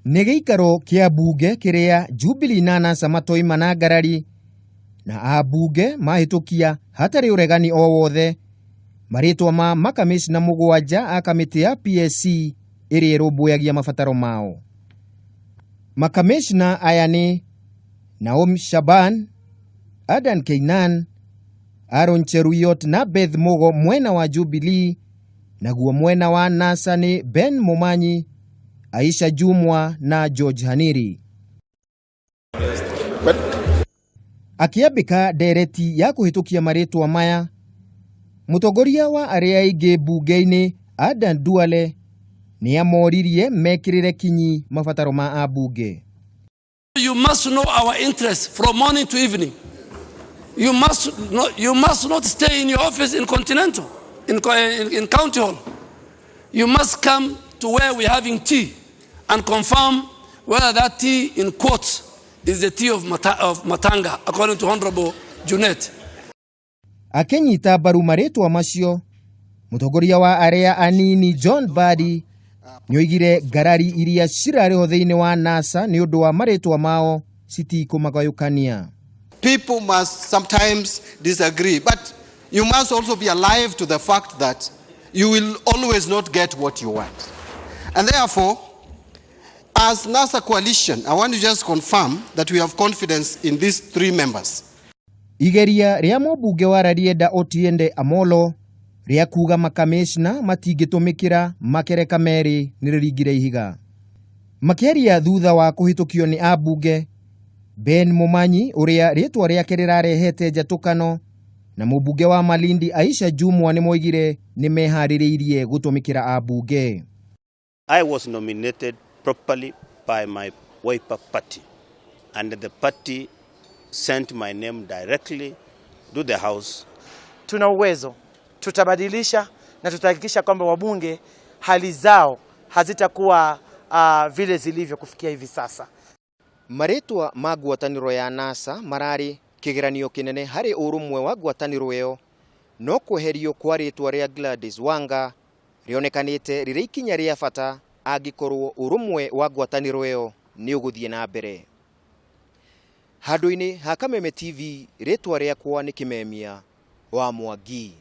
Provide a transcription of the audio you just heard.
Nĩ gĩikaro kĩa mbunge kĩrĩa Jubilee na NASA matoima na ngarari na ambunge mahĩtũkia hatarĩ ũregani o wothe marĩtwa ma makamĩcina 7 a kamĩtĩ ya PSC ĩrĩa ĩrũmbũyagia mabataro mao. Makamĩcina aya nĩ Naomi Shaban, Adan Keynan, Aaron Cheruiyot na Beth Mugo mwena wa Jubilee, naguo mwena wa NASA nĩ Ben Momanyi, Aisha Jumwa na George Haniri. Akĩambĩka ndereti ya kũhĩtũkia marĩtwa maya, mũtongoria wa arĩa aingĩ mbunge-inĩ Adan Duale nĩ amoririe mekĩrĩre kinyi mabataro ma ambunge. You must know our interests from morning to evening. You must not stay in your office in Continental, in County Hall. You must come to where we're having tea and confirm whether that tea, in quotes, is the tea of Matanga, according to Honorable Junet. Akĩnyita mbaru marĩtwa macio, mũtongoria wa arĩa anini John Mbadi nĩoigire ngarari iria cirarĩ ho thĩinĩ wa NASA nĩ ũndũ wa marĩtwa mao citikũmagayũkania. People must sometimes disagree, but you must also be alive to the fact that you will always not get what you want. And therefore, as NASA coalition, I want to just confirm that we have confidence in these three members. Igeria rĩa mũmbunge wa Rarieda Otiende Amolo rĩa kuga makamĩcina matingĩtũmĩkĩra makereka merĩ nĩ rĩringire ihiga. Makĩaria thutha wa kũhĩtũkio nĩ ambunge, Ben Momanyi ũrĩa rĩtwa rĩake rĩrarehete njatũkano na mũmbunge wa Malindi Aisha Jumwa nĩ moigire nĩ meharĩrĩirie gũtũmĩkĩra ambunge. I was nominated properly by my Wiper party, and the party sent my name directly to the House. Tuna uwezo, tutabadilisha na tutahakikisha kwamba wabunge hali zao hazitakuwa vile zilivyo kufikia hivi sasa. Marĩtwa ma ngwatanĩro ya NASA mararĩ kĩgeranio kĩnene harĩ ũrũmwe wa ngwatanĩro ĩyo, no kweherio kwa rĩtwa rĩa Gladys Wanga rĩonekanĩte rĩrĩ ikinya rĩa bata angĩkorwo ũrũmwe wa ngwatanĩro ĩyo nĩ ũgũthiĩ na mbere. Handũ-inĩ ha Kameme TV, rĩtwa rĩakwa nĩ Kĩmemia wa Mwangi.